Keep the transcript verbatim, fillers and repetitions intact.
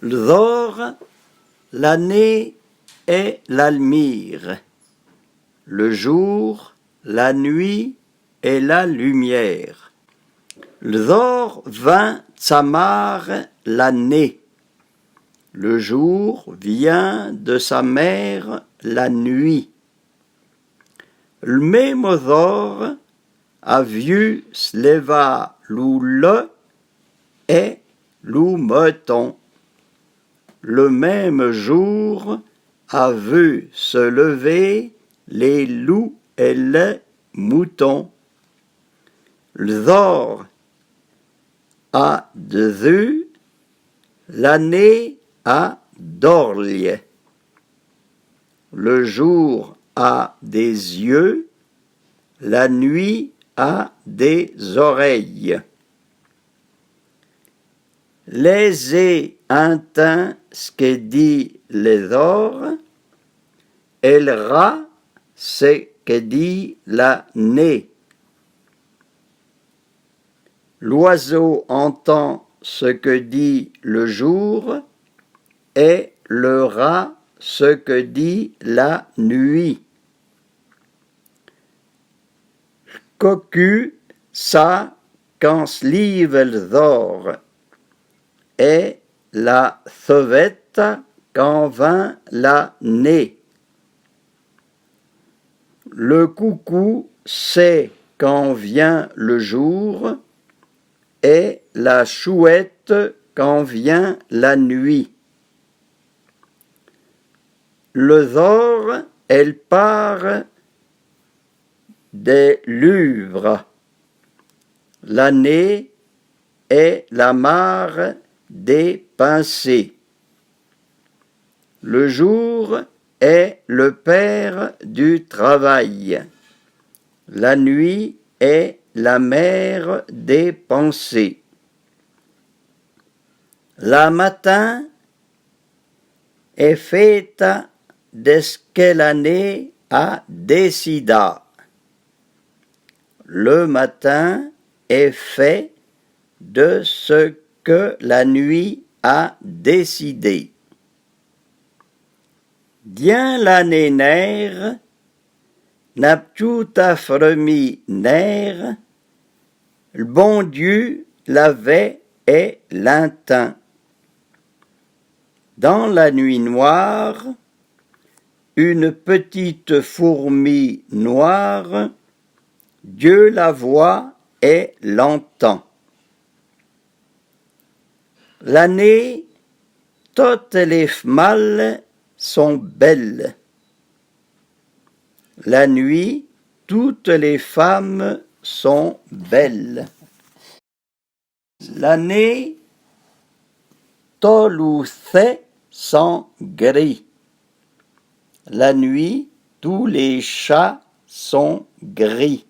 L'zhor, la né è la lmire. Le jour, la nuit et la lumière. L'zhor vin tsa mare la né. Le jour vient de sa mère la nuit. L'mémo zhor a vu s'lévâ lou leu è lou meuton. Le même jour a vu se lever les loups et les moutons. L'zhor a d'zhu, la né a d'orlye. Le jour a des yeux, la nuit a des oreilles. L'èzé intin s'ke di l'zhor, è l'ra s'ke di la né. L'oiseau entend ce que dit le jour, è le rat ce que dit la nuit. L'koku sâ kan s'live l'zhor, è la shevèta kan vin la né. Le coucou sait quand vient le jour, è la chouette quand vient la nuit. L'zhor è l'pâre de l'uvra. La né è la mâre dé pinsé. Le jour est le père du travail. La nuit est la mère des pensées. La matin è féta de s'ke la né a désidâ. Le matin est fait de ce que la nuit a décidé. Dyin la né nêre, n'a p'tchouta fremi nêre, l'bon Dyu la vè è l'intin. Dans la nuit noire, une petite fourmi noire, Dieu la voit et l'entend. La né, tote lé fmale son bèle. La nuit, toutes les femmes sont belles. La né, to lou shé son gri. La nuit, tous les chats sont gris.